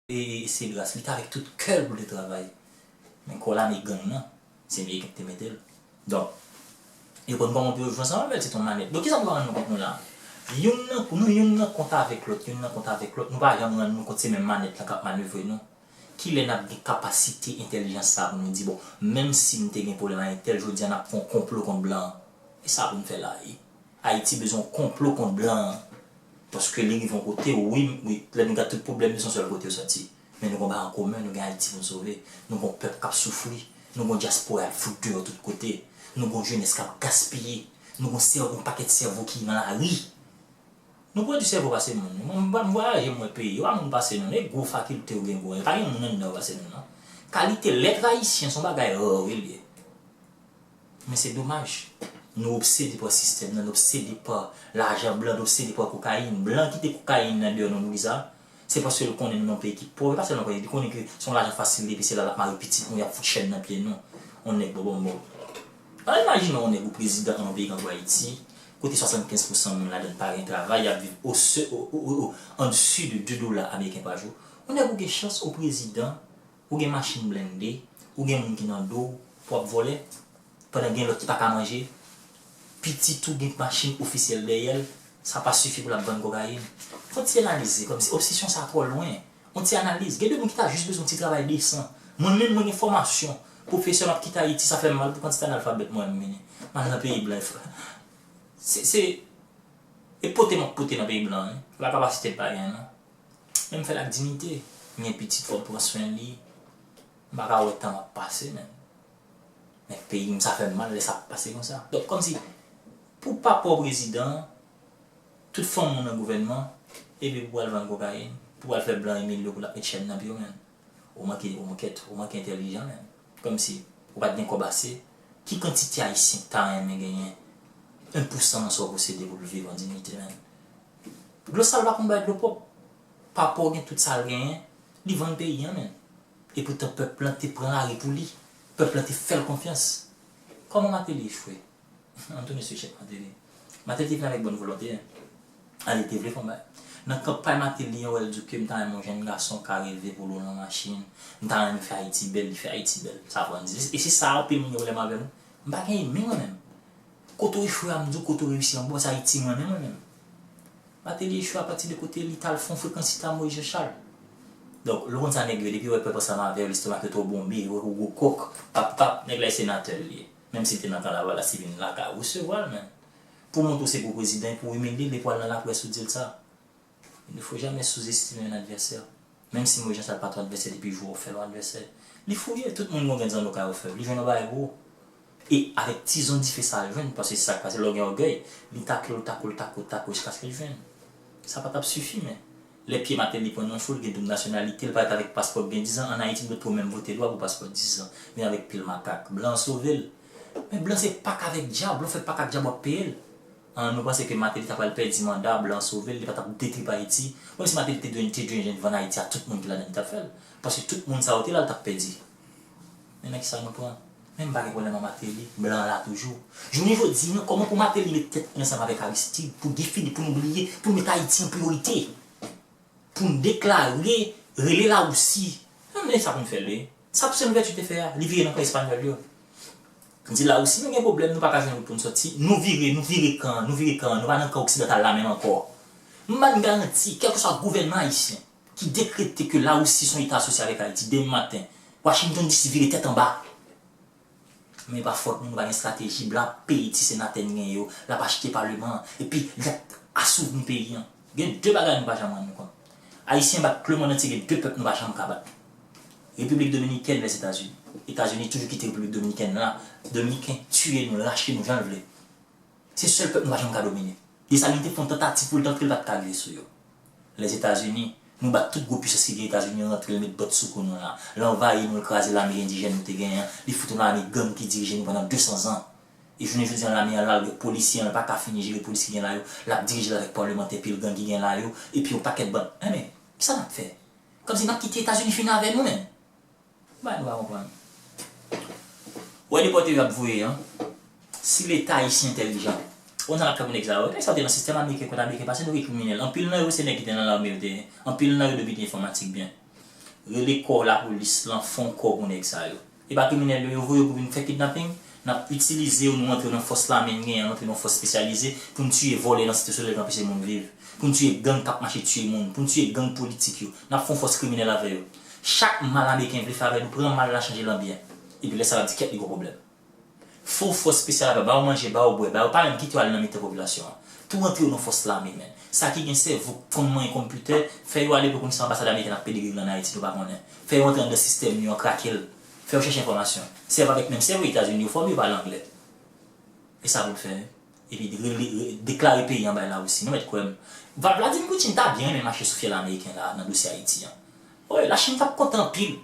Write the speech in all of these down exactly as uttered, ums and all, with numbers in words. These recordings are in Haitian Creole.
e, e Cedras, li te avèk tout kè l pou l te travay. Men kò lame gang nan, se Ameriken ki te mete l. Donk, yo konn kòman pou yo jwe ansanm avè l, se t on manèt. Donk, kisa nou pa rann nou kont nou la? Youn nan, nou youn nan kont avèk lòt, youn nan kont avèk lòt, nou pa janm rann nou kont se menm manèt lan k ap manevre nou. Kilè n ap gen kapasite entèlijans sa a pou nou di, bon, menm si m te gen pwoblèm ak entèl, jodi a n ap fè yon konplo kont blan an? E sa pou n fè la, wi. Ayiti bezwen yon konplo kont blan an. Paske li rive yon kote, wi, wi, lè nou gade tout pwoblèm yo, se yon sèl kote yo sòti. Men nou gen yon bagay an komen, nou gen Ayiti pou n sove. Nou gen yon pèp k ap soufri. Nou gen yon dyaspora y ap fout deyò tout kote. Nou gen yon jenès k ap gaspiye. Nou gen yon sèvo, yon pakèt sèvo ki nan lari. Nou pwodui sèvo pase moun. Mwen, m, m vwayaje, m wè peyi yo, pa moun pase nou, e gwo fakilte yo gen gwo. Pa gen moun anndan yo pase nou, non. Kalite lèt ayisyen, se yon bagay rare li ye. Men se domaj. Nou obsede pa sistèm nan, nou obsede pa lajan blan, nou obsede pa kokayin. Blan kite kokayin nan deyò nan bourik sa, se paske l konnen nou nan yon peyi ki pòv, e pa sèlman konnen, li konnen ke se yon lajan fasil, epi se la l ap mare pitit nou, y ap fout chèn nan pye nou. On nèg bò bò bò. Al imajine on nèg ou prezidan nan yon peyi tankou Ayiti, kote swasannkenz pousan moun ladan l pa gen travay, y ap viv o se-, o, o, o, o, an desi de de dola ameriken pa jou. On nèg ou gen chans ou prezidan, ou gen machin blende, ou gen moun ki nan do w, pou ap vòlè, pandan gen lòt ki pa ka manje, pitit ou gen machin ofisyèl dèyè l, sa pa sifi pou l ap vann kokayin. Fò n ti analize, kòmsi obsesyon sa twò lwen. On ti analiz. Gen de moun ki ta jis bezwen yon ti travay desan. Mwen menm, mwen gen fòmasyon. Pwofesè, m ap kite Ayiti, sa fè m mal pou kantite analfabèt mwen menm mennen. M al nan peyi blan, frè. Se, se, e pote m ap pote nan peyi blan, wi. La kapasite m pa gen, non. Men m fè l ak diyite. M gen pitit, fò m pran swen li. M pa ka wè tan ap pase, men. Men peyi m, sa fè m mal lè sa ap pase konsa. Donk, kòmsi, pou papa w prezidan, tout fanmi w nan gouvènman, epi pou w al vann kokayin, pou w al fè blan imilye w pou l ap met chèn nan pye w, men. Ou manke, ou manke, ou manke entèlijan, men. Kòmsi, ou pa t gen kòb ase, ki kantite ayisyen k ta renmen genyen en pousan nan sa w posede pou l viv an diyite, men? Dlo sal pa konn bay dlo pwòp. Papa w gen tout sa l genyen, li vann peyi an, men. Epoutan pèp lan te pran lari pou li. Pèp lan te fè l konfyans. Kòman Martelly echwe? Ann tounen sou echèk Martelly. Martelly te vin avèk bòn volonte, en. Martelly te vle fè yon bagay. Nan kanpay Martelly an, wè l di ke m ta renmen yon jèn gason ka reve pou l nan machin. M ta renmen fè Ayiti bèl, li fè Ayiti bèl. Sa pran di. E se sa, anpil moun gen pwoblèm avè m. M pa gen enmi mwen menm. Kote w echwe a, m di w, kote w reyisi an, bon, se Ayiti m renmen mwen menm. Martelly echwe apati de kote li t al fè yon frekansita Moïse Jean Charles. Donk, lè w konn sa nèg yo, depi yo wè pèp ansanm avè yo, lestomak yo twò bonbe, yo wè ou gwo kòk, pap, pap, nèg la e senatè l ye. Menm si l te nan tan Lavalas, li vin lakay ou, resevwa l, men. Pou montre w se gwo prezidan, pou w imilye l, epi w al nan laprès ou di l sa. Il ne faut jamais sous-estimer un adversaire. Menm si Moïse Jean Charles pa t yon advèsè depi jou w fè l yon advèsè. Li fouye, tout moun gen yon grenn zanno kay ofè. Li jwenn yon bagay gwo. E avèk ti zon dife sa l jwenn, paske se sa k pase lè w gen ògèy, li take w, take w, take w, take w jiskaske l jwenn. Sa pa t ap sifi, men. Lè pye Martelly pran nan cho, l gen doub nasyonalite, l parèt avèk paspò k gen diz an, ann Ayiti, nou dwe pou menm vote dwa pou paspò diz an. Vin avèk pil makak. Blan an sove l. Men blan se pak avèk dyab, lè w fè pak ak dyab w ap peye l. An, nou panse ke Martelly ta pral pèdi manda, blan sove l, li pa t ap detrip Ayiti. Menm si Martelly te dwe, te dwe vann Ayiti a tout moun ki ladan l, li t ap fè l. Paske tout moun sa yo te la, l t ap pèdi. Men nan kisa nou pran? Men m pa gen pwoblèm ak Martelly, blan an la toujou. Jounen jodi a, kòman pou Martelly met tèt li ansanm avèk Aristide, pou Guy Philippe, pou nou bliye, pou nou met Ayiti an priyorite? Pou n deklare, rele Lawousi. Men sa pou n fè l, wi. Sa pou se Louverture te fè a, li vire nan kan espanyòl yo. Di Lawousi, nou gen pwoblèm, nou pa ka jwenn wout pou n sòti. Nou vire, nou vire kan, nou vire kan, nou pa nan kan oksidantal la menm ankò. M ba n garanti, kèlkeswa gouvènman ayisyen ki dekrete ke Lawousi se yon eta asosye avèk Ayiti, demen maten, Washington D C vire tèt anba. Men pa fòt nou, nou pa gen estrateji. Blan ap peye ti senatè n gen yo, l ap achte paleman an, epi l ap asouvri peyi an. Gen de bagay nou pa janm rann nou kont. Ayisyen bat lemonn antye, gen de pèp nou pa janm ka bat. Repiblik Dominikèn, Lèzetazini. Etazini toujou kite Repiblik Dominikèn la, Dominiken tiye nou, rache nou jan l vle. Se sèl pèp nou pa janm ka domine. Desalin te fè yon tantativ pou l t antre, l pa t ka rive sou yo. Lèzetazini, nou bat tout gwo pisans ki gen, Etazini rantre, l met bòt sou kou nou la. L anvayi nou, l kraze lame endijèn nou te genyen an. Li fout yon lame gang ki dirije nou pandan de san zan. E jounen jodi a, lame an la, l gen polisye an, l pa ka fini jere polis ki gen la yo. L ap dirije l avèk palmantè pil gang ki gen la yo. Epi yon pakèt bann. Enben, kisa n ap fè? Kòmsi n ap kite Etazini fini avè nou menm? Bagay nou pa konprann. Wè nenpòt yo y ap voye an. Si Leta ayisyen entèlijan, ou nan l ap fè pou nèg sa yo? Nèg sa yo te nan sistèm ameriken, kont ameriken pase, nou ki kriminèl. Anpil nan yo se nèg ki te nan lame yo te ye. Anpil nan yo domine enfòmatik byen. Rele kò lapolis lan, fè yon kò pou nèg sa yo. E pa kriminèl yo, yo voye yo pou vin fè kidnaping? N ap itilize yo, nou antre nan fòs lame n genyen, nou antre nan fòs espesyalize pou n tiye vòlè nan Site Solèy k anpeche moun viv, pou n tiye gang k ap mache tiye moun, pou n tiye gang politik yo. N ap fè yon fòs kriminèl avè yo. Chak mal ameriken vle fè avè nou, pran mal la chanje l an byen. Epi lè sa l ap di kèt li gon pwoblèm. Fè w fòs espesyal avè yo, ba yo manje, ba yo bwè, ba yo pa menm kite yo ale nan mitan popilasyon an. Tou rantre yo nan fòs lame, menn. Sa ki gen sèvo k konn manyen konpitè, fè yo ale pou konn se anbasad ameriken ap pede regle ann Ayiti, nou pa konnen. Fè yo antre anndan sistèm nou an, krake l. Fè yo chèche enfòmasyon. Sèvo avèk menm sèvo Etazini yo fòme, yo pale anglè. E sa pou n fè. Epi rele, re, deklare peyi an bay Larisi. Nou mèt kwè m. Va, Vladimir Putin ta byen renmen mache sou fyèl ameriken la nan dosye Ayiti an. Wi, Lachin t ap kontan anpil.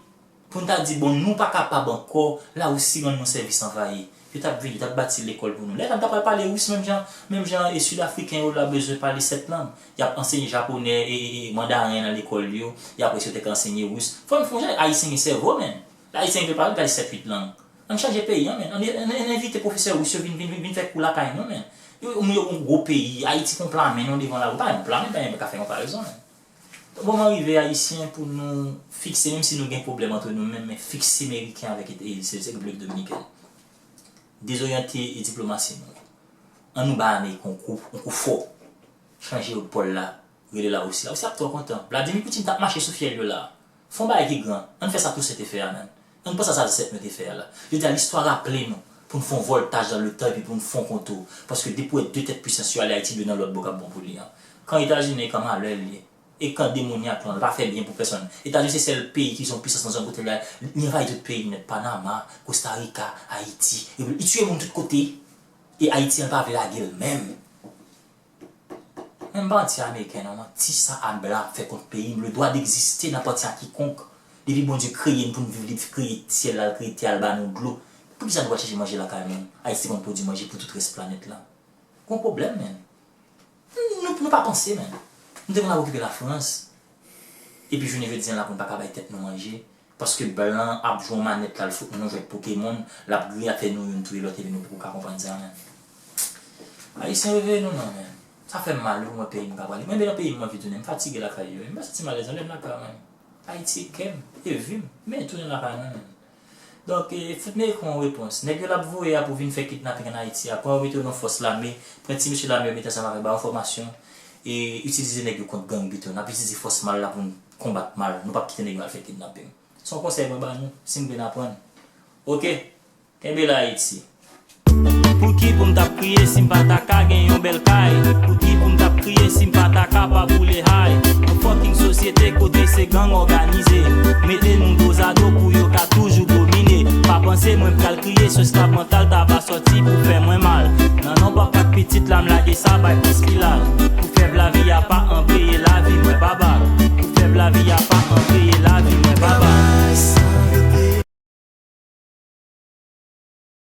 Pou n ta di, bon, nou pa kapab ankò, Larisi rann nou sèvis anvayi. Yo t ap vini, yo t ap bati lekòl pou nou. Lè sa, n ta pral pale ris menm jan, menm jan e Sidafriken yo la bezwen pale sèt lang. Y ap ansenye japonè e, e, e mandaren nan lekòl yo, e apre sa yo te ka ansenye ris. Fò n fè yon jan, Ayisyen gen sèvo, menn. Ayisyen vle pale, pale sèt, uit lang. Ann chanje peyi an, menn. Ann, ann, ann envite pwofesè ris yo vin, vin, vin, vin fè kou lakay nou, menn. Yo, yo, yo gon gwo peyi, Ayiti gon pla men nou devan lari. Pa yon pla men, pa yon ka fè konparezon, menn. Moman rive, Ayisyen, pou nou fikse, menm si nou gen pwoblèm antre nou menm, men fikse Meriken avèk e, e, se, se Repiblik Dominikèn. Dezoryante e diplomasi nou. Ann nou bay Ameriken yon kou, yon kou fò. Chanje pòl la, rele Larisi. Larisi ap twò kontan. Vladimir Putin t ap mache sou fyèl yo la. Fè yon bagay ki gran. Ann fè sa Tousen te fè a, menn. Ann panse a sa zansèt nou te fè a la. Jodi a, listwa raple nou pou n fè yon vòltaj nan letan epi pou n fè yon kontou. Paske depi w wè de tèt pisans yo ale, Ayiti dwe nan lòt bò k ap bon pou li an. Kan Etazini, kan malè l ye. E kan demonyak lan, l pa fè byen pou pèsonn. Etazini se sèl peyi ki se yon pisans nan zòn kote l la, li anvayi tout peyi nèt, Panama, Kosta Rika, Ayiti. Epi li tiye moun tout kote. E Ayiti an pa vle lage l menm. Men m pa anti-ameriken non, manti sa a blan ap fè kont peyi m, le droit d'exister n'appartient à quiconque. Depi Bondye kreye n pou n viv lib, kreye syèl la, l kreye tè a, l ba nou dlo. Poukisa nou pa chèche manje lakay nou? Ayiti konn pwodui manje pou tout rès planèt la. Gon pwoblèm, menn. Nou, nou pa panse, menn. Nou te konn ap okipe Lafrans. Epi jounen jodi a la pou n pa ka bay tèt nou manje. Paske blan ap jwe yon manèt la, l fout nou yon jwèt Pokémon, l ap griye, l ap fè nou youn touye lòt epi nou poko ka konprann sa, menn. Ayisyen, reveye nou non, menn. Sa fè m mal wi pou mwen, peyi m ka prale. Mwen menm nan peyi m, m anvi tounen. M fatige lakay yo. M pa santi m alèz anlè m lakay mwen. Ayiti e kè m, e vi m. Men tounen lakay mwen, menn. Donk, e, fout Meriken yon repons. Nèg yo l ap voye a pou vin fè kidnaping ann Ayiti a, pran yo mete yo nan fòs lame, pran ti mesye lame yo mete ansanm avè yo, ba yo fòmasyon, e itilize nèg yo kont gang pito. N ap itilize fòs mal la pou n konbat mal. Nou p ap kite nèg yo al fè kidnaping. Se yon konsèy mwen ba nou, si n vle n aprann. Oke, kenbe la Ayiti. Pouki pou m t ap kriye si m pa ta ka gen yon bèl kay? Pouki pou m t ap kriye si m pa ta ka pa boule hay? Yon fucking sosyete kote se gang òganize mete nou dozado pou yo ka toujou domine. Pa panse mwen pral kriye sou esklav mantal ta va sòti pou fè mwen mal. Nan non papa k pitit la m lage sa bay Pons Pilat. Pou fèv lavi a pa anbreye lavi mwen pa bak. Pou fèv lavi a pa anbreye